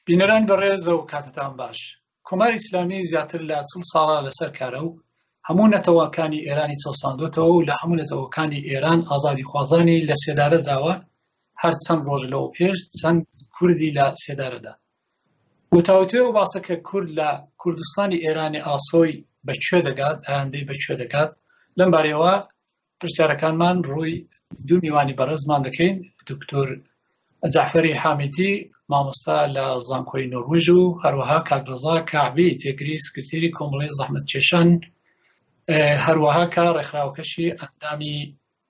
بینەرانی بەڕێز و کاتتان باش. کۆماری ئیسلامی زیاتر لە چڵ ساڵە لەسەر کارە و هەموو نەتەوەکانی ئێرانی چەوساندۆتەوە و لە هەموو نەتەوەکانی ئێران ئازادیخوازانی لە سێدارە داوە، هەر چەند ڕۆژ لەوە پێش چەند کوردی لە سێدارەدا. وتاوتوێ و باسە کە کورد لە کوردستانی ئێرانی ئاسۆی بە کوێ دەگات، ئایندەی بە کوێ دەگات، لەم بارەیەوە پرسیارەکانمان ڕووی دوو میوانی بەڕێزمان دەکەین، دکتۆر جەعفەری حامیدی مامۆستا لە زانکۆی نۆرویژ و هەروەها کاک ڕەزا کەعبی جێگری سکرتێری کۆمەڵەی زەحمەتکێشان، هەروەها کە ڕێکخراوەکەشی ئەندامی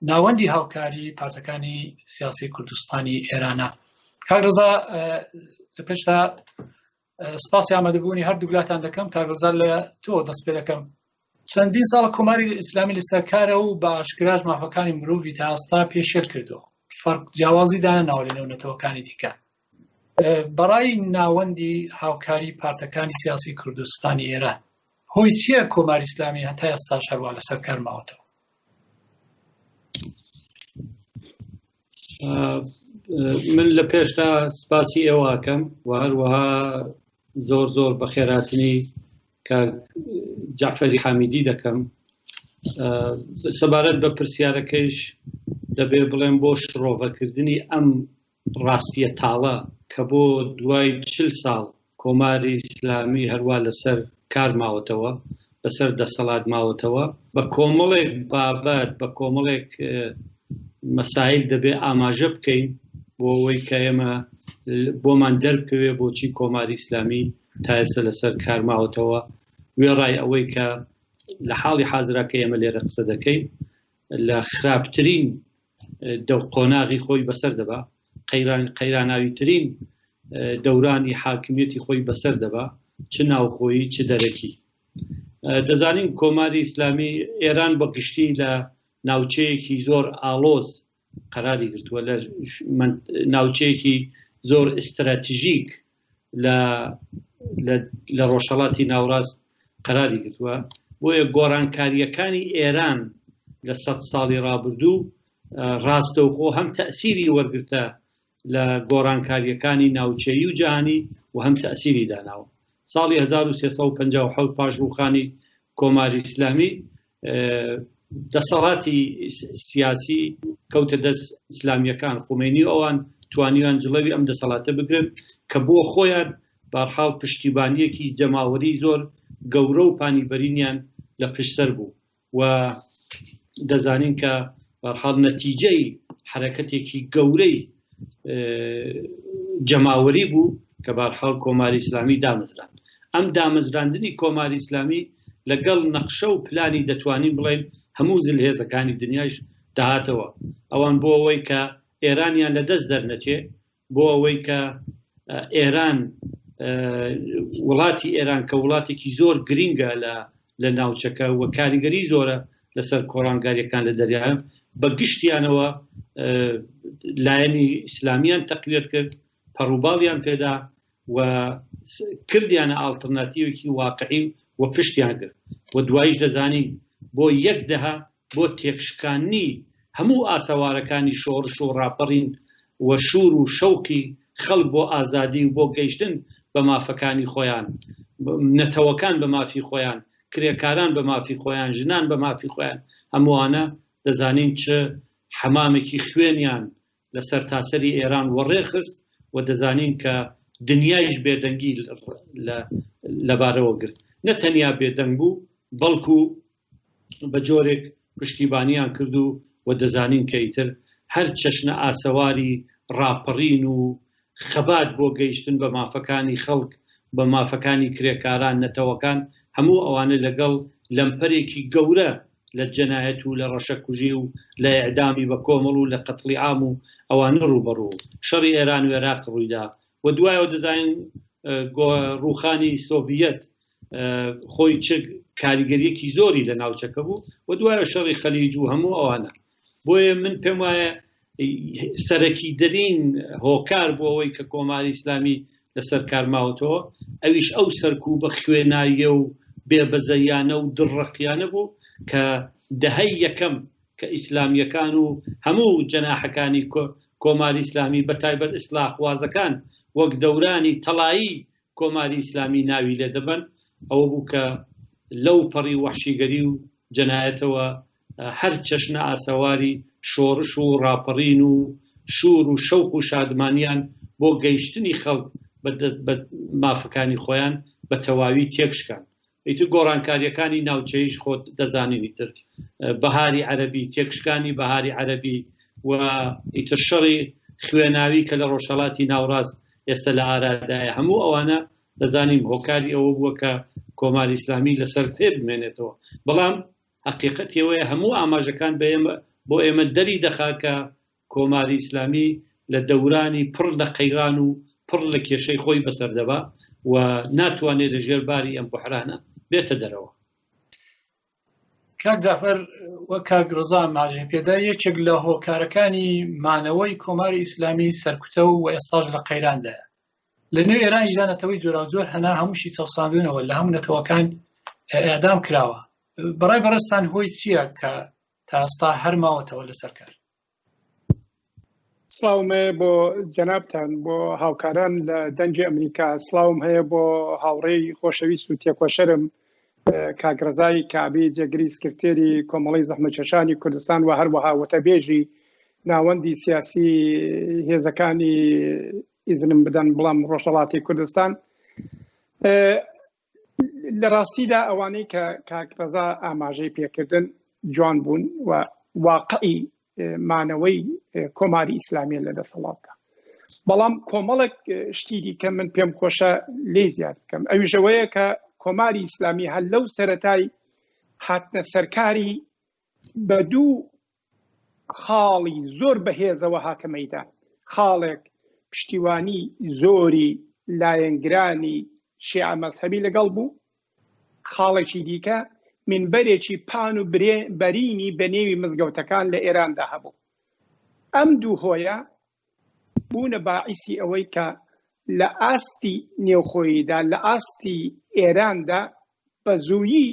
ناوەندی هاوکاری پارتەکانی سیاسی کوردستانی ئێرانە. کاک ڕەزا لە پێشدا سپاسی ئامادەبوونی هەردووک لاتان دەکەم. کاک ڕەزا لە تۆ دەست پێ دەکەم. چەندین ساڵە کۆماری ئیسلامی لەسەر کارە و بە ئاشکراش مافەکانی مرۆڤی تا ئێستا پێشێل کردووە، فەرق جیاوازی دانەناوە لەنێو نەتەوەکانی دیکە. بەڕای ناوەندی هاوکاری پارتەکانی سیاسی کوردستانی ئێران هۆی چییە کۆماری ئیسلامی هەتا ئێستاش هەروا لەسەر کار ماوەتەوە؟ من لە پێشدا سپاسی ئێوەکەم و هەروەها زۆر زۆر بەخێراتنی کاک جەعفەری حامیدی دەکەم. سەبارەت بە پرسیارەکەیش دەبێ بڵێم بۆ شڕۆڤەکردنی ئەم ڕاستیە تاڵە کە بۆ دوای چل ساڵ کۆماری ئیسلامی هەروا لەسەر کار ماوەتەوە، لەسەر دەسەڵات ماوەتەوە، بە کۆمەڵێک بابەت، بە کۆمەڵێک مەسایل دەبێ ئاماژە بکەین بۆ ئەوەی کە ئێمە بۆمان دەربکەوێ بۆچی کۆماری ئیسلامی تا ئێستا لەسەر کار ماوەتەوە، وێڕای ئەوەی کە لە حاڵی حازرا کە ئێمە لێرە قسە دەکەین لە خراپترین دە قۆناغی خۆی بەسەر دەبا، قەیران قەیراناویترین دەورانی حاکمیەتی خۆی بەسەر دەبا، چ ناوخۆیی چ دەرەکی. دەزانین کۆماری ئیسلامی ئێران بە گشتی لە ناوچەیەکی زۆر ئاڵۆز قەراری گرتووە، لە ناوچەیەکی زۆر ئیستراتژیک لە لە ڕۆژهەڵاتی ناوڕاست قەراری گرتووە. بۆیە گۆڕانکارییەکانی ئێران لە سەد ساڵی ڕابردوو ڕاستەوخۆ هەم تەئسیری وەرگرتە لە گۆڕانکارییەکانی ناوچەیی و جەهانی و هەم تەئسیری داناوە. ساڵی 1357 پاش ڕووخانی کۆماری ئیسلامی دەسەڵاتی سیاسی کەوتە دەست ئیسلامیەکان، خومەینی و ئەوان توانیان جڵەوی ئەم دەسەڵاتە بگرن کە بۆ خۆیان بارحاڵ پشتیبانیەکی جەماوەری زۆر گەورە و پانی بەرینیان لە پشتسەر بوو و دەزانین کە بارحاڵ نەتیجەی حەرەکەتێکی گەورەی جەماوەری بوو کە بارحاڵ کۆماری ئیسلامی دامەزراند. ئەم دامەزراندنی کۆماری ئیسلامی لەگەڵ نەقشە و پلانی دەتوانین بڵێین هەموو زلهێزەکانی دنیایش دەهاتەوە. ئەوان بۆ ئەوەی کە ئێرانیان لە دەست دەرنەچێ، بۆ ئەوەی کە ئێران وڵاتی ئێران کە وڵاتێکی زۆر گرینگە لە لە ناوچەکە و کاریگەری زۆرە لەسەر کۆڕانگاریەکان لە دەریا بە گشتیانەوە لایەنی ئیسلامیان تەقویەت کرد، پەڕوباڵیان پێدا و کردیانە ئاڵترناتیوێکی واقعی و پشتیان کرد و دواییش دەزانین بۆ یەک دەهە بۆ تێکشکاندنی هەموو ئاسەوارەکانی شۆڕش و ڕاپەڕین و شوور و شەوقی خەڵک بۆ ئازادی و بۆ گەیشتن بە مافەکانی خۆیان، نەتەوەکان بە مافی خۆیان، کرێکاران بە مافی خۆیان، ژنان بە مافی خۆیان، هەمووانە دەزانین چ حەمامێکی خوێنیان لە سەرتاسەری ئێران وەڕێ خست و دەزانین کە دنیایش بێدەنگی لەبارەوە گرت. نە تەنیا بێدەنگ بوو، بەڵکو بە جۆرێک پشتیبانیان کرد و و دەزانین کە ئیتر هەر چەشنە ئاسەواری ڕاپەڕین و خەبات بۆ گەیشتن بە مافەکانی خەڵک، بە مافەکانی کرێکاران، نەتەوەکان، هەموو ئەوانە لەگەڵ لەمپەرێکی گەورە لە جەنایەت و لە ڕەشەکوژی و لە ئێعدامی بە کۆمەڵ و لە قەتڵی عام و ئەوانە ڕووبەڕوو شەڕی ئێران و ئێراق ڕوویدا و دوایەوە دەزانین ڕووخانی سۆڤیەت خۆی چ کاریگەریەکی زۆری لە ناوچەکە بوو و دوایە شەڕی خەلیج و هەموو ئەوانە. بۆیە من پێم وایە سەرەکی دەرین هۆکار بۆ ئەوەی کە کۆماری ئیسلامی لەسەر کار ماوەتەوە ئەویش ئەو سەرکوبە خوێناییە و بێبەزەیانە و دڕڕەقیانە بوو کە دەهەی یەکەم کە ئیسلامیەکان و هەموو جەناحەکانی. کۆماری ئیسلامی بە تایبەت ئیسلاحخوازەکان وەک دەورانی تەڵایی کۆماری ئیسلامی ناوی لێ دەبەن ئەوە بوو کە لەو پەڕی وەحشیگەری و جەنایەتەوە هەر چەشنە ئاسەواری شۆڕش و ڕاپەڕین و شوور و شەوق و شادمانیان بۆ گەیشتنی خەڵک بە مافەکانی خۆیان بە تەواوی تێکشکان. ئیتر گۆڕانکارییەکانی ناوچەییش خۆت دەزانین ئیتر بەهاری عەرەبی، تێکشکانی بەهاری عەرەبی و ئیتر شەڕی خوێناوی کە لە ڕۆژهەڵاتی ناوڕاست ئێستا لە ئارادایە هەموو ئەوانە دەزانین هۆکاری ئەوە بووە کە کۆماری ئیسلامی لەسەر پێ بمێنێتەوە. بەڵام هەقیقەتی ئەوەیە هەموو ئاماژەکان بە ئێمە بۆ ئێمە دەری دەخا کە کۆماری ئیسلامی لە دەورانی پڕ لە قەیران و پڕ لە کێشەی خۆی بەسەر دەبا و ناتوانێ لە ژێر باری ئەم بوحرانە بێتە دەرەوە. کاک جەعفەر وەک کاک ڕەزا ئاماژەی پێدا یەکێک لە هۆکارەکانی مانەوەی کۆماری ئیسلامی سەرکوتە و ئێستاش لە قەیراندایە. لە نێو ئێرانیشدا نەتەوەی جۆراوجۆر هەنا هەمووشی چەوساندونەوە لە هەموو نەتەوەکان ئێعدام کراوە. بەڕای بەڕێزتان هۆی چییە کە تا ئێستا هەر ماوەتەوە لەسەر کار؟ سڵاوم هەیە بۆ جەنابتان بۆ هاوکاران لە دەنگی ئەمریکا سڵاوم هەیە بۆ هاوڕێی خۆشەویست و تێکۆشەرم کاک ڕەزای کەعبی جێگری سکرتێری کۆمەڵەی زەحمەتکێشانی کوردستان و هەروەها وتەبێژی ناوەندی سیاسی هێزەکانی ئیزنم بدەن بڵام ڕۆژهەڵاتی کوردستان لە ڕاستیدا ئەوانەی کە کاک ڕەزا ئاماژەی پێکردن جوان بوون و واقعی مانەوەی کۆماری ئیسلامیە لە دەسەڵاتدا بەڵام کۆمەڵێک شتی دیکە من پێم خۆشە لێ زیاد بکەم ئەویشەوەیە کە کۆماری ئیسلامی هەر لەو سەتای هاتنە سەرکاری بە دوو خاڵی زۆر بەهێزەوە هاتە مەیدان، خاڵێک پشتیوانی زۆری لایەنگرانی شیعە مەزهەبی لەگەڵ بوو، خاڵێکی دیکە مینبەرێکی پان و بەرینی بە نێوی مزگەوتەکان لە ئێراندا هەبوو. ئەم دوو هۆیە بوونە باعیسی ئەوەی کە لە ئاستی نێوخۆییدا، لە ئاستی ئێراندا بە زوویی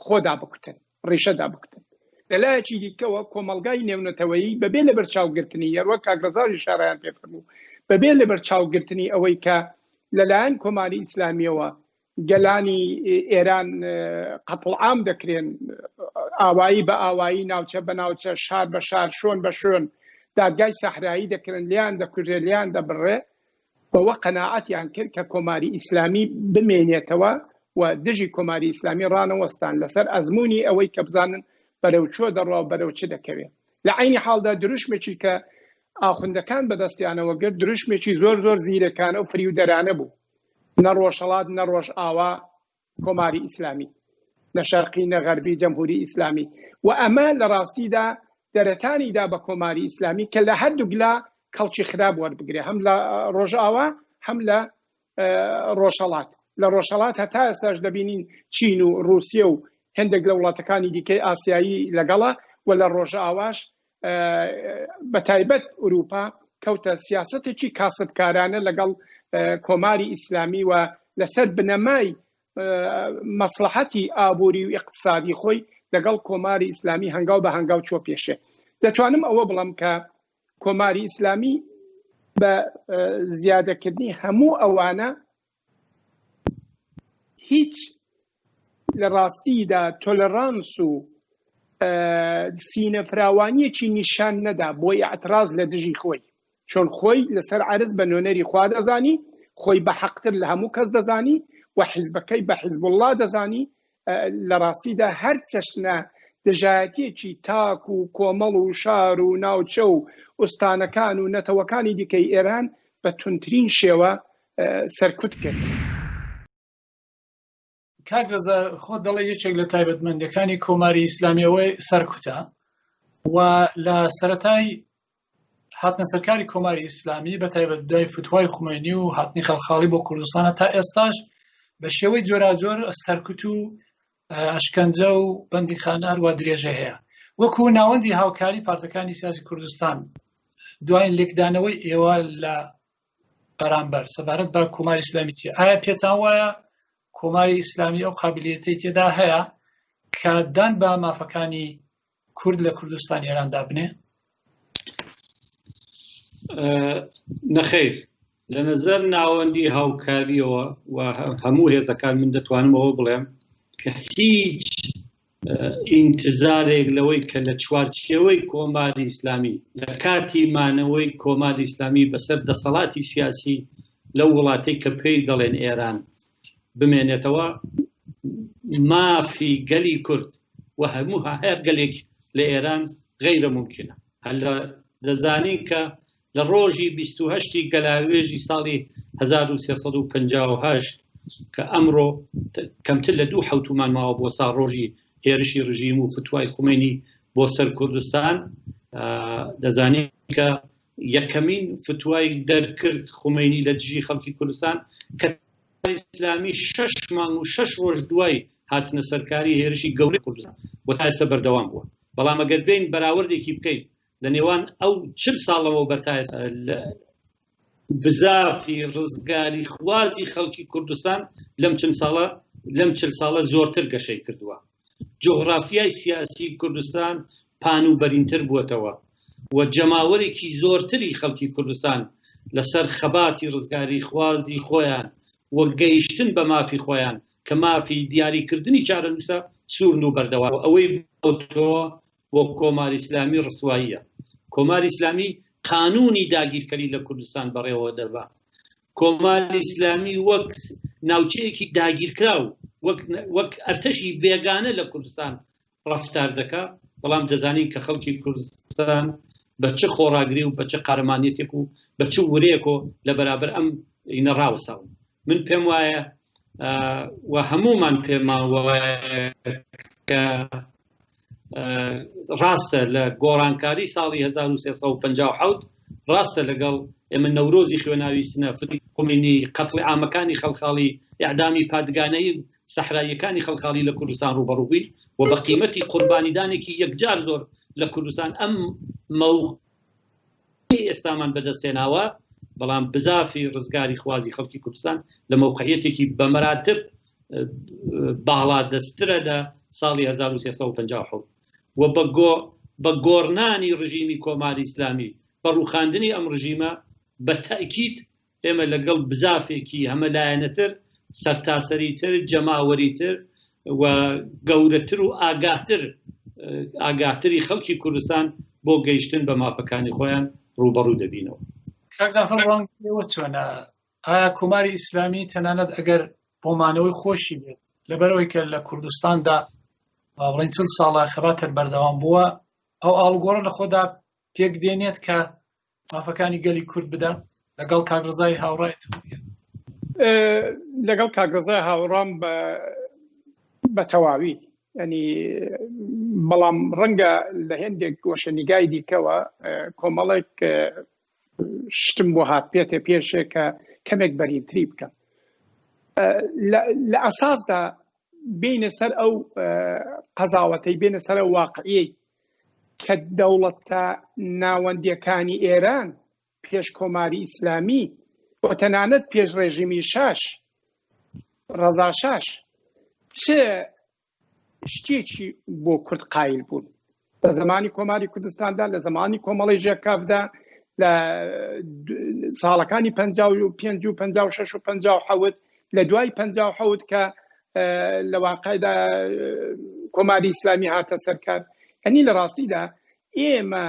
خۆدا بکوتن ڕیشەدا بکوتن لەلایەکی دیکەوە کۆمەلگای نێونەتەوەیی بەبێ لەبەر چاوگرتنی یەروە کاک ڕەزاژی شارایان پێ فەرموو بەبێ لەبەر چاوگرتنی ئەوەی کە لەلایەن کۆماری ئیسلامیەوە گەلانی ئێران قەتڵ عام دەکرێن ئاوایی بە ئاوایی ناوچە بە ناوچە شار بە شار شۆن بە شوێن دادگای سەحرایی دەکرن لیان دەکوژێ لیان دەبڕێ بەوە قەناعەتیان کرد کە کۆماری ئیسلامی بمێنێتەوە و دژی کۆماری ئیسلامی ڕانەوەستان لەسەر ئەزموونی ئەوەی کە بزانن بەرەو کوێ دەڕوا و بەرەو چ دەکەوێ. لە عەینی حاڵدا دروشمێکی کە ئاخوندەکان بەدەستیانەوە گرت دروشمێکی زۆر زۆر زیرەکانە و فریودەرانە بوو، نە ڕۆژهەڵات نە ڕۆژئاوا کۆماری ئیسلامی، نە شەرقی نە غەربی جەمهوری ئیسلامی و ئەمە لە ڕاستیدا دەرەتانی دا بە کۆماری ئیسلامی کە لە هەردووک لا کەڵکی خراپ وەربگرێ هەم لە ڕۆژئاوا هەم لە ڕۆژهەڵات لە ڕۆژهەڵات هەتا ئێستاش دەبینین چین و ڕووسیە و هەندێک لە وڵاتەکانی دیکەی ئاسیایی لەگەڵە و لە ڕۆژئاواش بە تایبەت ئوروپا کەوتە سیاسەتێکی کاسبکارانە لەگەڵ کۆماری ئیسلامی و لەسەر بنەمای مەسڵەحەتی ئابووری و ئیقتسادی خۆی لەگەڵ کۆماری ئیسلامی هەنگاو بە هەنگاو چوە پێشێ. دەتوانم ئەوە بڵێم کە کۆماری ئیسلامی بە زیادەکردنی هەموو ئەوانە هیچ لە ڕاستیدا تۆلەرانس و سینە فراوانیەکی نیشان نەدا بۆ ئیعتراز لە دژی خۆی چۆن خۆی لەسەر عەرز بە نوێنەری خوا دەزانی خۆی بە حەقتر لە هەموو کەس دەزانی و حیزبەکەی بە حیزبوڵڵا دەزانی لە ڕاستیدا هەر چەشنە دژایەتیەکی تاک و کۆمەڵ و شار و ناوچە و ئوستانەکان و نەتەوەکانی دیکەی ئێران بە توندترین شێوە سەرکوت کرد. کاک ڕەزا خۆت دەڵێ یەکێک لە تایبەتمەندەکانی کۆماری ئیسلامی ئەوەی سەرکوتە و لە سەرەتای هاتنە سەرکاری کۆماری ئیسلامی بە تایبەت دوای فتوای خومەینی و هاتنی خەڵخاڵی بۆ کوردستانە تا ئێستاش بە شێوەی جۆراجۆر سەرکوت و ئەشکەنجە و بەندیخانە هەروە درێژە هەیە وەکو ناوەندی هاوکاری پارتەکانی سیاسی کوردستان دوایین لێکدانەوەی ئێوە لە بەرامبەر سەبارەت بە کۆماری ئیسلامی چیە؟ ئایا پێتان وایە کۆماری ئیسلامی ئەو قابلیەتەی تێدا هەیە کە دان بە مافەکانی کورد لە کوردستان ئێراندا بنێ؟ نەخیر لە نظر ناوەندی هاوکاریەوە و هەموو هێزەکان من دەتوانم ئەوە بڵێم کە هیچ ئینتزارێک لەوەی کە لە چوارچێوەی کۆماری ئیسلامی لە کاتی مانەوەی کۆماری ئیسلامی بەسەر دەسەڵاتی سیاسی لەو وڵاتەی کە پێی دەڵێن ئێران بمێنێتەوە مافی گەلی کورد و هەموو هەر گەلێک لە ئێران غەیرە مومکینە. هەر دەزانین کە لە ڕۆژی 28 ی گەلاوێژی ساڵی 1358 کە ئەمڕۆ کەمتر لە دوو حەوتومان ماوە بۆ ساڵڕۆژی هێرشی ڕژیم و فتوای خومەینی بۆ سەر کوردستان، دەزانین کە یەکەمین فتوای دەرکرد خومەینی لە دژی خەڵکی کوردستان کە ئیسلامی شەش مانگ و شەش ڕۆژ دوای هاتنە سەرکاری هێرشی گەورەی کوردستان و تا ئێستا بەردەوام بووە. بەڵام ئەگەر بێین بەراوردێکی بکەین لە نێوان ئەو چل ساڵ لەمەوبەر تا ئێستا لە بزافی ڕزگاریخوازی خەڵکی کوردستان لەم چل ساڵە لەم چل ساڵە زۆرتر گەشەی کردووە. جوغرافیای سیاسی کوردستان پان و بەرینتر بووەتەوە و جەماوەرێکی زۆرتری خەڵکی کوردستان لەسەر خەباتی ڕزگاریخوازی خۆیان و گەیشتن بە مافی خۆیان کە مافی دیاریکردنی چارەنووسە سوورن و بەردەوام ئەوەی بۆتەوە بۆ کۆماری ئیسلامی ڕسواییە. کۆماری ئیسلامی قانوونی داگیرکەری لە کوردستان بەڕێوە دەبا. کۆماری ئیسلامی وەک ناوچەیەکی داگیرکراو، وەک وەک ئەرتەشی بێگانە لە کوردستان ڕەفتار دەکا، بەڵام دەزانین کە خەڵکی کوردستان بە چ خۆڕاگری و بە چ قارەمانیەتێک و بە چ ورەیەکۆ لە بەرابەر ئەم ینە ڕاوەساون. من پێم وایە و هەموومان پێمان وایە کە ڕاستە لە گۆڕانکاری ساڵی 1357 ڕاستە لەگەڵ ئێمە نەورۆزی خوێناوی سنە خومینی قەتڵی عامەکانی خەڵخاڵی ئەعدامی پادگانەی سەحراییەکانی خەڵخاڵی لە کوردستان ڕوبەڕوو بووین و بە قیمەتی قوربانیدانێکی یەکجار زۆر لە کوردستان ئەم مەوقعی ئێستامان بەدەستهێناوە بەڵام بزافی ڕزگاری خوازی خەڵکی کوردستان لە مەوقعیەتێکی بەمەراتب باڵادەستترە لە ساڵی 1357 و بە گۆڕنانی ڕژیمی کۆماری ئیسلامی بە ڕووخاندنی ئەم ڕژیمە بە تەئکید ئێمە لەگەڵ بزافێکی هەمەلایەنەتر، سەرتاسەریتر، جەماوەریتر و گەورەتر و ئاگاتر ئاگاتری خەڵکی کوردستان بۆ گەیشتن بە مافەکانی خۆیان ڕووبەڕوو دەبینەوە. کاک جەعفەر ڕوانگەی ئێوە چۆنە؟ ئایا کۆماری ئیسلامی تەنانەت ئەگەر بۆ مانەوەی خۆشی بێت لەبەرئەوەی کە لە کوردستاندا با بڵێین چل ساڵە خەبات هەر بەردەوام بووە ئەو ئاڵوگۆڕە لە خۆدا پێک دێنێت کە مافەکانی گەلی کورد بدات لەگەڵ کاک ڕزای هاوڕایت؟ لەگەڵ کاک ڕزای هاوڕام بە بە تەواوی ینی بەڵام ڕەنگە لە هێندێک گۆشەنیگای دیکەوە کۆمەڵێک شتم بۆ هات پێتە پێشێ کە کەمێک بەرینتری بکەم لە ئەساسدا بینە سەر ئەو قەزاوەتەی بێنە سەر واقعیەی کە دەوڵەتە ناوەندیەکانی ئێران پێش کۆماری ئیسلامی و تەنانەت پێش ڕێژیمی شاش ڕەزاشاش چ شتێکی بۆ کورد قایل بوون لە زمانی کۆماری کوردستاندا لە زمانی کۆمەڵی ژێکافدا لە ساڵەکانی 55 و 56 و 57 لە دوای 57 کە لە واقعدا کۆماری ئیسلامی هاتە سەرکار هەنی لە ڕاستیدا ئێمە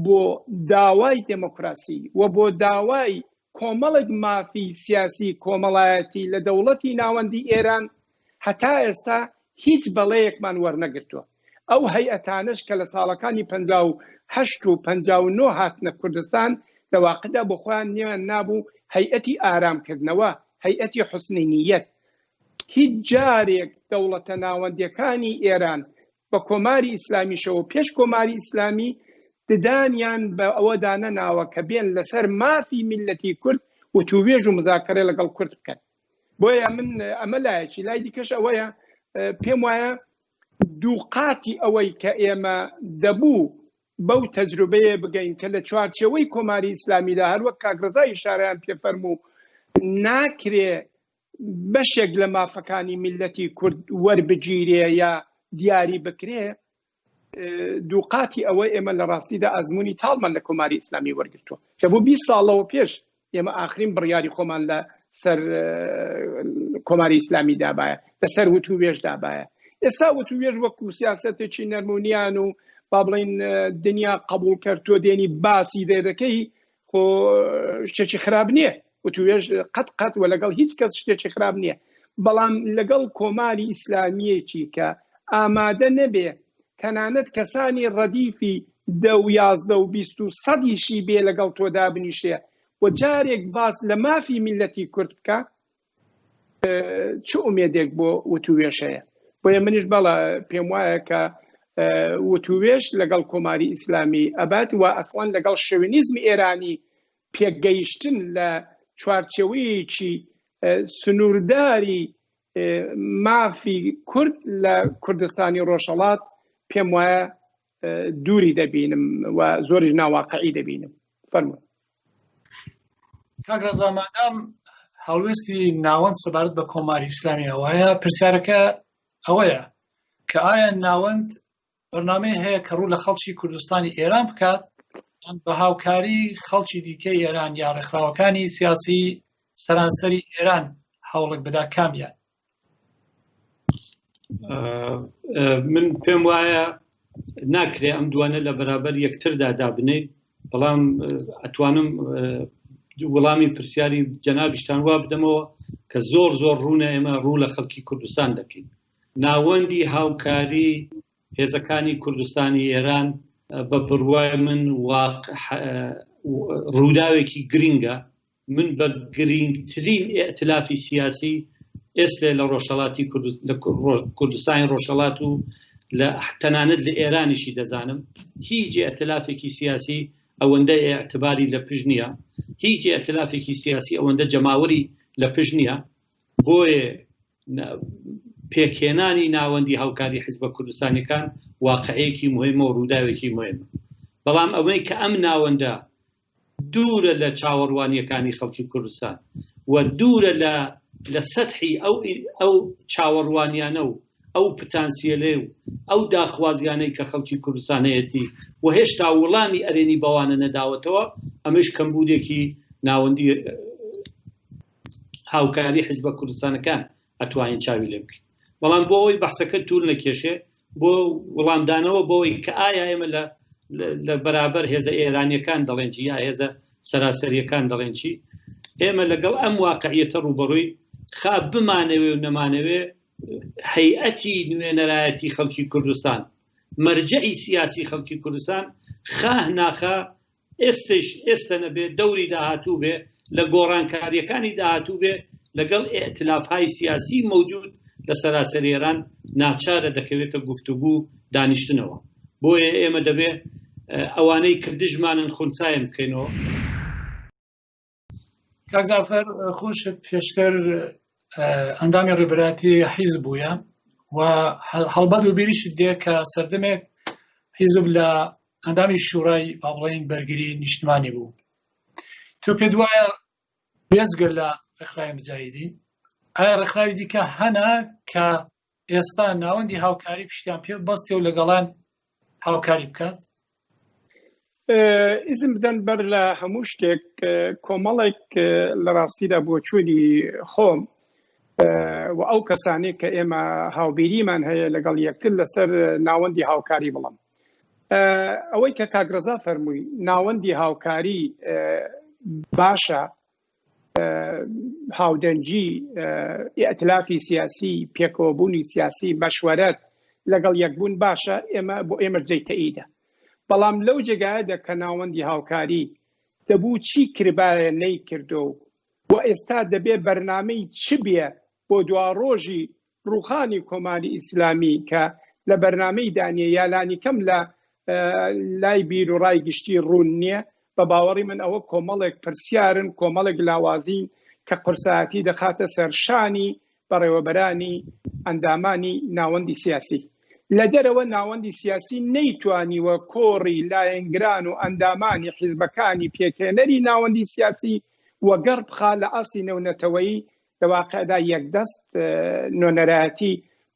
بۆ داوای دێمۆکراسی و بۆ داوای کۆمەڵێک مافی سیاسی کۆمەڵایەتی لە دەوڵەتی ناوەندی ئێران هەتا ئێستا هیچ بەڵێیەکمان وەرنەگرتووە. ئەو هەیئەتانەش کە لە ساڵەکانی 58 و 59 هاتنە کوردستان لە واقعدا بۆ خۆیان نێویان نابوو هەیئەتی ئارامکردنەوە، هەیئەتی حوسنی نییەت. هیچ جارێک دەوڵەتە ناوەندیەکانی ئێران بە کۆماری ئیسلامیشەوە پێش کۆماری ئیسلامی ددانیان بە ئەوەدا نەناوە کە بێن لەسەر مافی میللەتی کورد وتووێژ و مزاکەرە لەگەڵ کورد بکەن. بۆیە من ئەمە لایەکی لای دیکەش ئەوەیە پێم وایە دووقاتی ئەوەی کە ئێمە دەبوو بەو تەجروبەیە بگەین کە لە چوارچێوەی کۆماری ئیسلامیدا هەروەک کاک ڕەزا ئیشارەیان پێ فەرموو ناکرێ بەشێک لە مافەکانی میللەتی کورد وەربگیرێ یا دیاری بکرێ. دووقاتی ئەوە ئێمە لە ڕاستیدا ئەزمموی تاڵمان لە کۆماری ئیسلامی وەرگتووە دەبوو 20 ساڵەوە پێش ئێمە ئاخرین بڕیاری خۆمان لە سەر کۆماری ئیسلامی دابایە لەسەر وتووێژ دابایە ئێستا وتووێژ وەکو سیاسەتێکی نەرمونیان و با بڵین دنیا قبول کرد تۆ دێنی باسی دێ دەکەی خۆ شتێکی خراپ نییە وتوێژ قەت قەت و لەگەڵ هیچ کەس شتێکی خراپ نییە بەڵام لەگەڵ کۆماری ئیسلامیەکی کە ئامادە نەبێ تەنانەت کەسانی ڕەدیفی دە و 11 و 20 و سەدیشی بێ لەگەڵ تۆ دابنیشێ و جارێک باس لە مافی میلەتی کورد بکە چ ئومێدێک بۆ وتووێژ هەیە؟ بۆیە منیش بەڵێ پێم وایە کە وتووێژ لەگەڵ کۆماری ئیسلامی ئەبات و ئەسڵەن لەگەڵ شوێنیزمی ئێرانی پێکگەیشتن لە چوارچێوەیەکی سنوورداری مافی کورد لە کوردستانی ڕۆژهەڵات پێم وایە دووری دەبینم و زۆریش ناواقعی دەبینم فەرموون. کاک ڕەزا مادام هەڵوێستی ناوەند سەبارەت بە کۆماری ئیسلامی ئەوەیە پرسیارەکە ئەوەیە کە ئایا ناوەند بەرنامەی هەیە کە ڕوو لە خەڵکی کوردستانی ئێران بکات بە هاوکاری خەڵکی دیکەی ئێران یا ڕێکخراوەکانی سیاسی سەرانسەری ئێران هەوڵک بدا کامیان من پێم وایە ناکرێ ئەم دوانە لە بەرابەر یەکتردا دابنێ بەڵام ئەتوانم وەڵامی پرسیاری جەنابیشتان وا بدەمەوە کە زۆر زۆر ڕوونە ئێمە ڕوو لە خەڵکی کوردستان دەکەین ناوەندی هاوکاری هێزەکانی کوردستانی ئێران بە بڕوای من ڕووداوێکی گرینگە من بە گرینگترین ئیئتلافی سیاسی ئێستێ لە ڕۆژهەڵاتی لە کوردستانی ڕۆژهەڵات و لە تەنانەت لە ئێرانیشی دەزانم هیچ ئیئتلافێکی سیاسی ئەوەندە ئیعتباری لە پشت نییە هیچ ئیئتلافێکی سیاسی ئەوەندە جەماوەری لە پشت نییە بۆیە پێکهێنانی ناوەندی هاوکاری حزبە کوردستانیەکان واقعەیەکی مهمە و ڕووداوێکی مهمە بەڵام ئەوەی کە ئەم ناوەندە دوورە لە چاوەڕوانییەکانی خەڵکی کوردستان و دوورە لە لە سەتحی ئەو ئەو چاوەڕوانیانە و ئەو پتانسیەلەی و ئەو داخوازیانەی کە خەڵکی کوردستان هەیەتی و هێشتا وڵامی ئەرێنی بەوانە نەداوەتەوە ئەمەش کەمبوودێکی ناوەندی هاوکاری حزبە کوردستانەکان ئەتوانین چاوی لێ بکەین بەڵام بۆ ئەوەی بەحسەکە توول نەکێشێ بۆ وڵامدانەوە بۆی کە ئایا ئێمە لە لە بەرابەر هێزە ئێرانیەکان دەڵێن چی یا هێزە سەراسەریەکان دەڵێن چی ئێمە لەگەڵ ئەم واقعیەتە ڕوبەڕووی خا بمانەوێ و نەمانەوێ هەیئەتی نوێنەرایەتی خەڵکی کوردستان مەرجعی سیاسی خەڵکی کوردستان خواه ناخا ئێستەیش ئێستە نەبێ دەوری داهاتوو بێ، لە گۆڕانکارییەکانی داهاتوو بێ، لەگەڵ ئیئتلافهای سیاسیی مەوجوود لە سەراسەر ئێران ناچارە دەکەوێتە گفتوگو و دانیشتنەوە. بۆیە ئێمە دەبێ ئەوانەی کە دژمانن خونسایان بکەینەوە. کاک جەعفەر خۆشت پێشتر ئەندامی ڕێبەرایەتی حیزب بوویە و هەڵبەت و بیریشت دێ کە سەردەمێک حیزب لە ئەندامی شوڕای با بڵێین بەرگری نیشتمانی بوو تۆ پێت وایە بێجگە لە ڕێکخراوی مجاهیدین ئایا ڕێکخراوی دیکە هەنە کە ئێستا ناوەندی هاوکاری پشتیان پێ بەستێ و لەگەڵان هاوکاری بکات؟ ئیزن بدەن بەر لە هەموو شتێک کۆمەڵێک لە ڕاستیدا بۆچوونی خۆم و ئەو کەسانێک کە ئێمە هاوبیریمان هەیە لەگەڵ یەکتر لەسەر ناوەندی هاوکاری بڵم ئەوەی کە کاک ڕەزا فەرمووی ناوەندی هاوکاری باشە هاودەنگی ئیئتلافی سیاسی پێکەوەبوونی سیاسی مەشوەرەت لەگەڵ یەکبوون باشە ئێمە بۆ ئێمە جێی تەئیدە بەڵام لەو جێگایەدا کە ناوەندی هاوکاری دەبوو چی کربایە نەیکردو و ئێستا دەبێ بەرنامەی چ بێ بۆ دواڕۆژی ڕووخانی کۆماری ئیسلامی کە لە بەرنامەیدا نییە یا لانیکەم لە لای بیر و ڕای گشتی ڕوون نییە، بە باوەڕی من ئەوە کۆمەڵێک پرسیارن، کۆمەڵێک لاوازین کە قورسایەتی دەخاتە سەر شانی بەڕێوەبەرانی ئەندامانی ناوەندی سیاسی. لە دەرەوە ناوەندی سیاسی نەیتوانیوە کۆڕی لایەنگران و ئەندامانی حیزبەکانی پێکهێنەری ناوەندی سیاسی وەگەڕ بخا لە ئاستی نێونەتەوەیی لە واقعدا یەکدەست نوێنەرایەتی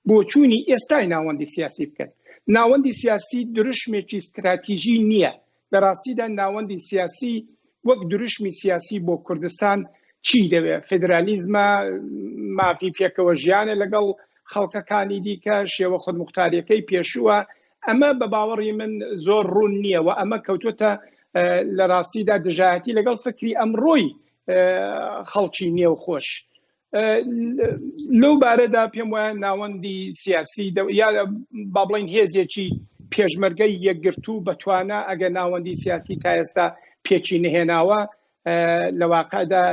بۆچوونی ئێستای ناوەندی سیاسی بکەن. ناوەندی سیاسی دروشمێکی ستراتیژی نییە. لە ڕاستیدا ناوەندی سیاسی وەک دروشمی سیاسی بۆ کوردستان چی دەوێ؟ فیدرالیزمە، مافی پێکەوە ژیانە لەگەڵ خەڵکەکانی دیکە، شێوە خودموختاریەکەی پێشووە. ئەمە بە باوەڕی من زۆر ڕوون نییە و ئەمە کەوتووەتە لە ڕاستیدا دژایەتی لەگەڵ فکری ئەمڕۆی خەڵکی نێوخۆش. لەو بارەدا پێم وایە ناوەندی سیاسی یا با بڵین هێزێکی پێشمەرگەی یەکگرتوو بەتوانا ئەگەر ناوەندی سیاسی تا ئێستا پێکی نهێناوە لە واقعدا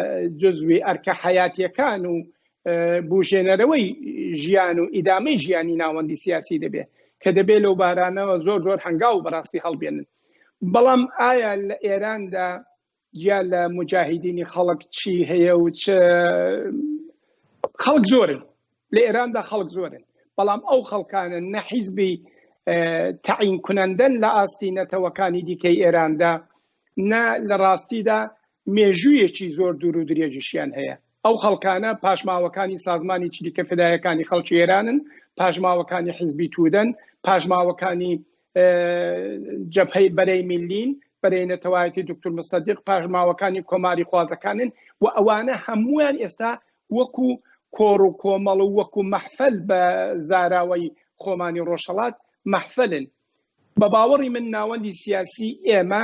جزوی ئەرکە حیاتیەکان و بژێنەرەوەی ژیان و ئیدامەی ژیانی ناوەندی سیاسی دەبێت کە دەبێت لەو بارانەوە زۆر زۆر هەنگاو بەڕاستی هەڵبێنن بەڵام ئایا لە ئێراندا جیا لە موجاهیدینی خەڵک چی هەیە و چ خەڵک زۆرن لە ئێراندا خەڵک زۆرن بەڵام ئەو خەڵکانە نە حیزبی تەعین کنەندەن لە ئاستی نەتەوەکانی دیکەی ئێراندا نە لە ڕاستیدا مێژوویەکی زۆر دوور و درێژیشیان هەیە ئەو خەڵکانە پاشماوەکانی سازمانی چریکە فدایەکانی خەڵکی ئێرانن پاشماوەکانی حیزبی تودەن پاشماوەکانی جەبهەی بەرەی میلین بەرەی نەتەوایەتی دکتور مصدق پاشماوەکانی کۆماری خوازەکانن و ئەوانە هەمویان ئێستا وەکو کۆڕ و کۆمەڵ و وەکو مەحفل بە زاراوەی خۆمانی ڕۆژهەڵات مەحفلن بە باوەڕی من ناوەندی سیاسی ئێمە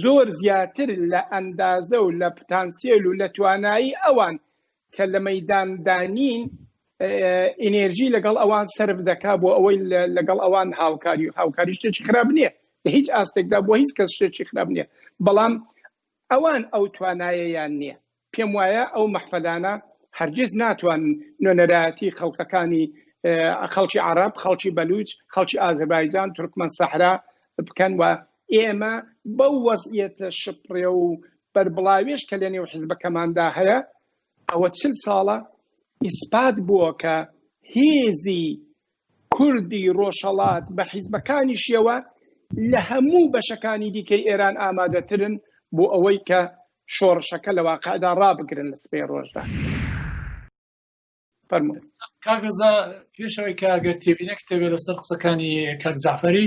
زۆر زیاتر لە ئەندازە و لە پتانسیل و لە توانایی ئەوان کە لە مەیداندا نین ئینێرژی لەگەڵ ئەوان سەرف دەکا بۆ ئەوەی لەگەڵ ئەوان هاوکاری و هاوکاری شتێکی خراپ نییە لە هیچ ئاستێکدا بۆ هیچ کەس شتێکی خراپ نییە بەڵام ئەوان ئەو توانایەیان نییە پێم وایە ئەو مەحفەلانە هەرگیز ناتوانن نوێنەرایەتی خەڵکەکانی خەڵکی عەڕەب، خەڵکی بەلوچ، خەڵکی ئازەربایجان، تورکمەن سەحرا بکەن و ئێمە بەو وەزعیەتە شپڕێ و بەربڵاویش کە لە نێو حیزبەکەماندا هەیە ئەوە چل ساڵە ئیسپات بووە کە هێزی کوردی ڕۆژهەڵات بە حیزبەکانیشیەوە لە هەموو بەشەکانی دیکەی ئێران ئامادەترن بۆ ئەوەی کە شۆڕشەکە لە واقعدا ڕابگرن لە سبەی ڕۆژدا. فەرموو. کاک ڕەزا پێش ئەوەی کە ئەگەر تێبینێک تەوێ لەسەر قسەکانی کاک جەعفەری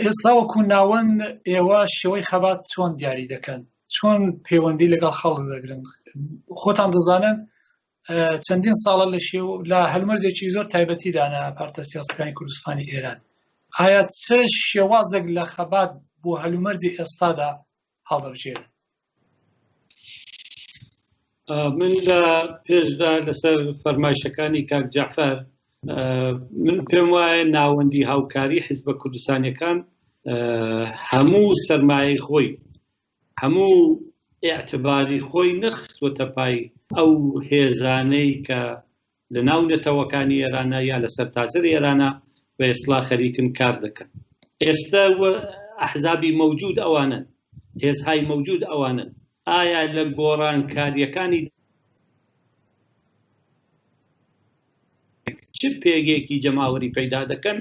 ئێستا وەکو ناوەند ئێوە شێوەی خەبات چۆن دیاری دەکەن چۆن پەیوەندی لەگەڵ خەڵک دەگرن خۆتان دەزانن چەندین ساڵە لە شێو لە هەلمەرجێکی زۆر تایبەتیدانە پارتە سیاسەکانی کوردستانی ئێران ئایا چ شێوازێک لە خەبات بۆ هەلومەرجی ئێستادا هەڵدەبژێرن؟ من لە پێشدا لەسەر فەرمایشەکانی کاک جەعفەر من پێم وایە ناوەندی هاوکاری حیزبە کوردستانیەکان هەموو سەرمایەی خۆی هەموو ئیعتباری خۆی نەخستووەتە پای ئەو هێزانەی کە لە ناو نەتەوەکانی ئێرانە یا لە سەرتاسەری ئێرانە بە ئێسڵا خەریکن کار دەکەن. ئێستە ئەحزابی مەوجود ئەوانەن، هێزهای مەوجود ئەوانەن. ئایا لە گۆڕانکارییەکانی چ پێگەیەکی جەماوەری پەیدا دەکەن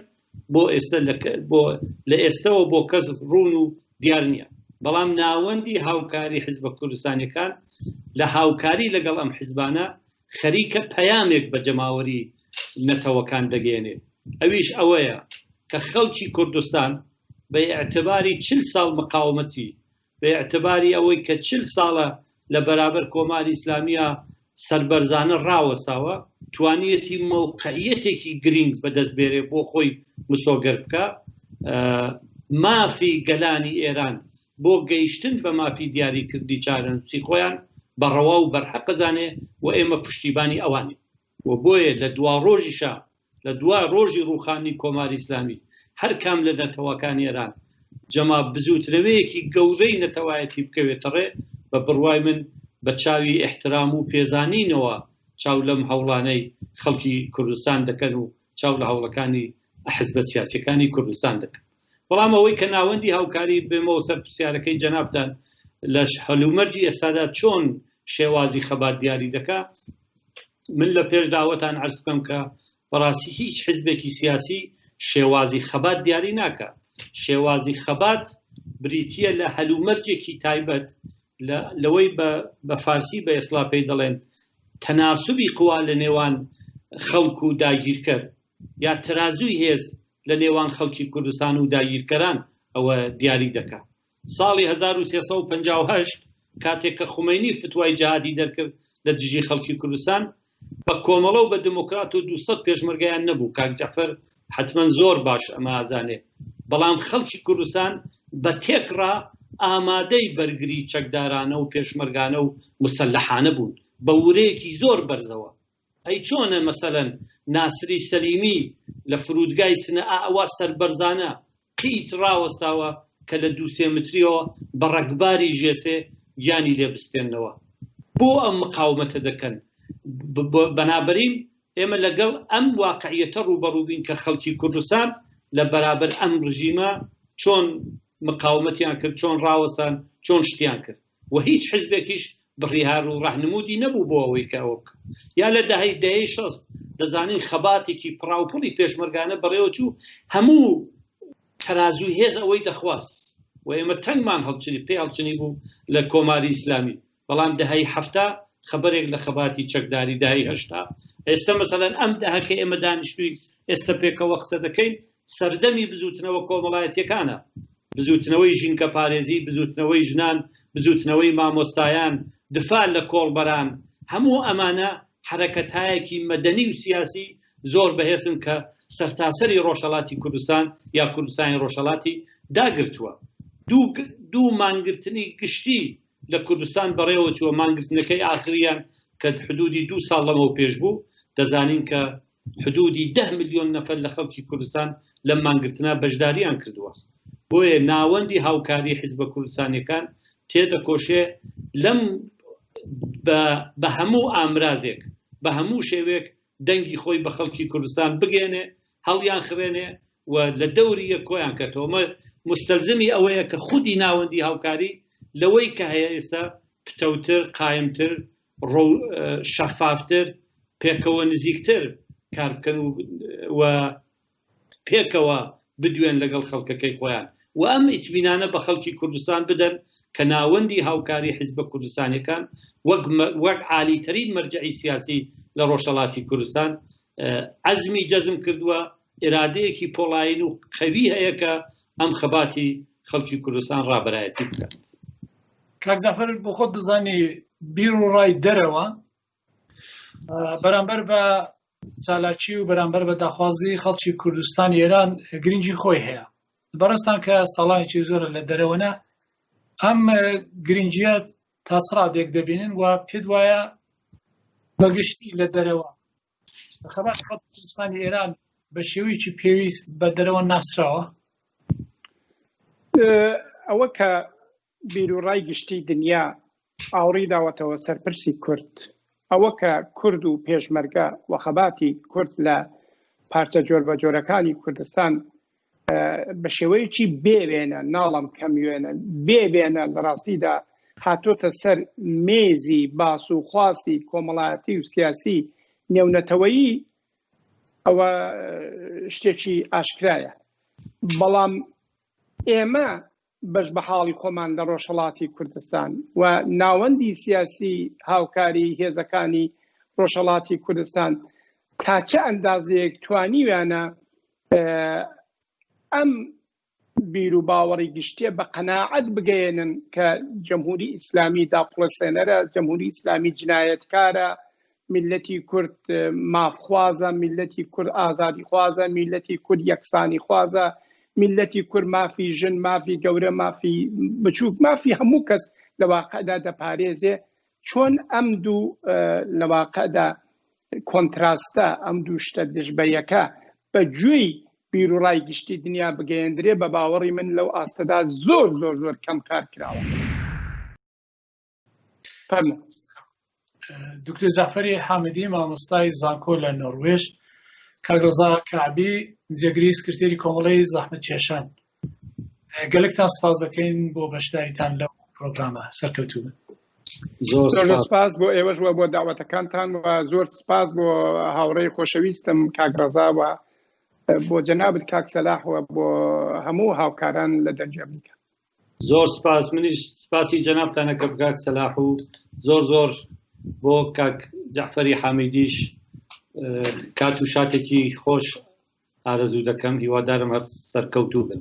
بۆ ئێستە بۆ لە ئێستەوە بۆ کەس ڕوون و دیار نییە بەڵام ناوەندی هاوکاری حزبە کوردستانیەکان لە هاوکاری لەگەڵ ئەم حزبانە خەریکە پەیامێک بە جەماوەری نەتەوەکان دەگەیەنێت ئەویش ئەوەیە کە خەڵکی کوردستان بە ئیعتباری چل ساڵ مقاومەتی بە ئیعتباری ئەوەی کە چل ساڵە لە بەرابەر کۆماری ئیسلامییا سەربەرزانە ڕاوەستاوە، توانیویەتی مەوقعییەتێکی گرینگ بەدەست بێرێ بۆ خۆی مسۆگەر بکا، مافی گەلانی ئێران بۆ گەیشتن بە مافی دیاریکردنی چارەنووسی خۆیان بە ڕەوا و بەرحەق ئەزانێ و ئێمە پشتیبانی ئەوانین و بۆیە لە دواڕۆژیشا لە دوا ڕۆژی ڕووخانی کۆماری ئیسلامی هەر کام لە نەتەوەکانی ئێران جەما بزووتنەوەیەکی گەورەی نەتەوایەتی بکەوێتە ڕێ، بە بڕوای من بە چاوی ئیحترام و پێزانینەوە چاو لەم هەوڵانەی خەڵکی کوردستان دەکەن و چاو لە هەوڵەکانی حزبە سیاسیەکانی کوردستان دەکەن. بەڵام ئەوەی کە ناوەندی هاوکاری بێمەوە سەر پرسیارەکەی جەنابتان لە هەلومەرجی ئێستادا چۆن شێوازی خەبات دیاری دەکا، من لە پێش داوەتان عەرز بکەم کە بەڕاستی هیچ حزبێکی سیاسی شێوازی خەبات دیاری ناکا. شێوازی خەبات بریتییە لە هەلومەرجێکی تایبەت لە لەوەی بە بە فارسی بە ئێسڵا پێی دەڵێن تەناسوبی قوا لە نێوان خەڵک و داگیرکەر یا تەرازووی هێز. لە نێوان خەڵکی کوردستان و داگیرکەران ئەوە دیاری دەکا. ساڵی 1358 کاتێک کە خومەینی فتوای جەهادی دەرکرد لە دژی خەڵکی کوردستان، بە کۆمەڵە و بە دموکرات و 200 پێشمەرگەیان نەبوو، کاک جەعفەر حەتمەن زۆر باش ئەمە ئازانێ، بەڵام خەڵکی کوردستان بە تێکڕا ئامادەی بەرگری چەکدارانە و پێشمەرگانە و موسەلەحانە بوون بە ورەیەکی زۆر بەرزەوە. ئەی چۆنە مەسەلەن ناسری سەلیمی لە فرودگای سنە ئاوا سەربەرزانە قیت ڕاوەستاوە کە لە دوو سێ متریەوە بە ڕەگباری ژێسێ گیانی لێ بستێننەوە؟ بۆ ئەم مقاومەتە دەکەن؟ بەنابەرین ئێمە لەگەڵ ئەم واقعیەتە ڕووبەڕوو بین کە خەڵکی کوردستان لە بەرابەر ئەم ڕژیمە چۆن مقاومەتیان کرد، چۆن ڕاوەستان، چۆن شتیان کرد و هیچ حزبێکیش بڕیار و ڕەهنموودی نەبوو بۆ ئەوەی کە ئەوە بکەن. یا لە دەهەی دەیەی 60 دەزانین خەباتێکی پڕاوپڕی پێشمەرگانە بەڕێوە چوو، هەموو تەرازووی هێز ئەوەی دەخواست و ئێمە تەنگمان هەڵچنی پێ هەڵچنی بوو لە کۆماری ئیسلامی، بەڵام دەهەی 70 خەبەرێک لە خەباتی چەکداری، دەهەی 80 ئێستا مەسەلەن ئەم دەهە کە ئێمە دانیشتووی ئێستا پێکەوە قسە دەکەین سەردەمی بزووتنەوە کۆمەڵایەتیەکانە، بزووتنەوەی ژینگەپارێزی، بزووتنەوەی ژنان، بزووتنەوەی مامۆستایان، دفاع لە کۆڵبەران، هەموو ئەمانە حەرەکەتایەکی مەدەنی و سیاسی زۆر بەهێزن کە سەرتاسەری ڕۆژهەڵاتی کوردستان یا کوردستانی ڕۆژهەڵاتی داگرتووە. دوو مانگرتنی گشتی لە کوردستان بەڕێوە چووە، مانگرتنەکەی ئاخریان کە حدودی دوو ساڵ لەمەو پێش بوو، دەزانین کە حدودی 10 ملیۆن نەفەر لە خەڵکی کوردستان لەم مانگرتنە بەشداریان کردووە. بۆیە ناوەندی هاوکاری حیزبە کوردستانیەکان تێدەکۆشێ لەم بە هەموو ئامرازێک بە هەموو شێوێک دەنگی خۆی بە خەڵکی کوردستان بگەێنێ، هەڵیان خرێنێ و لە دەوری یەک کۆیان کەتەوە. ئەمە مستەلزمی ئەوەیە کە خودی ناوەندی هاوکاری لەوەی کە هەیە ئێستا پتەوتر، قایمتر، شەفافتر، پێکەوە نزیکتر کار بکەن و پێکەوە بدوێن لەگەڵ خەڵکەکەی خۆیان و ئەم ئیتمینانە بە خەڵکی کوردستان بدەن کە ناوەندی هاوکاری حیزبە کوردستانیەکان وەک وەک عالیترین مەرجەعی سیاسی لە ڕۆژهەڵاتی کوردستان عەزمی جەزم کردووە، ئیرادەیەکی پۆڵایین و قەوی هەیە کە ئەم خەباتی خەڵکی کوردستان ڕابەرایەتی بکات. کاک جەعفەر بۆ خۆت دەزانی بیر و ڕای دەرەوە بەرامبەر بە چالاکی و بەرامبەر بە داخوازی خەڵکی کوردستانی ئێران گرنگی خۆی هەیە. بەڕێزتان کە ساڵانێکی زۆرە لە دەرەوەنە ئەم گرنگیە تا چ ڕادێک دەبینن و پێت وایە بەگشتی لە دەرەوە خەبات خەڵکی کوردستانی ئێران بە شێوەیەکی پێویست بە دەرەوە ناسراوە؟ ئەوە کە بیروڕای گشتی دنیا ئاوڕی داوەتەوە سەر پرسی کورد، ئەوە کە کورد و پێشمەرگە و خەباتی کورد لە پارچە جۆربەجۆرەکانی کوردستان بە شێوەیەکی بێوێنە، ناڵم کەم وێنە، بێوێنە لە ڕاستیدا هاتۆتە سەر مێزی باس و خواسی کۆمەڵایەتی و سیاسی نێونەتەوەیی، ئەوە شتێکی ئاشکرایە. بەڵام ئێمە بەش بە حاڵی خۆمان لە ڕۆژهەڵاتی کوردستان و ناوەندی سیاسی هاوکاری هێزەکانی ڕۆژهەڵاتی کوردستان تا چ ئەندازەیەک توانیویانە ئەم بیر و باوەڕی گشتیە بە قەناعەت بگەیەنن کە جمهوری ئیسلامی داپڵەسێنەرە، جمهوری ئیسلامی جنایەتکارە، میللەتی کورد مافخوازە، میللەتی کورد ئازادیخوازە، میللەتی کورد یەکسانیخوازە، میللەتی کورد مافی ژن، مافی گەورە، مافی بچووک، مافی هەموو کەس لە واقعدا دەپارێزێ. چۆن ئەم دوو لە واقعدا کۆنتراستە، ئەم دوو شتە دژ بە یەکە بە گوێی بیروڕای گشتی دنیا بگەیەندرێ، بە باوەڕی من لەو ئاستەدا زۆر زۆر زۆر کەم کار کراوە. دکتۆر جەعفەری حامدی مامۆستای زانکۆ لە نۆروێژ، کاک ڕەزا کەعبی جێگری سکرتێری کۆمەڵەی زەحمەتکێشان، گەلێکتان سپاس دەکەین بۆ بەشداریتان لەو پرۆگرامە. سەرکەوتوو بن. زۆر سپاس بۆ ئێوەش و بۆ داوەتەکانتان و زۆر سپاس بۆ هاوڕێی خۆشەویستم کاک ڕەزا و بۆ جەنابت کاک سەلاح و بۆ هەموو هاوکاران لە دەنگی ئەمریکا. زۆر سپاس، منیش سپاسی جەنابتان ئەکەم کاک سەلاح و زۆر زۆر بۆ کاک جەعفەری حامیدیش کات و شاتێکی خۆش. ئارەزوو دەکەم، هیوادارم هەر سەرکەوتوو بن.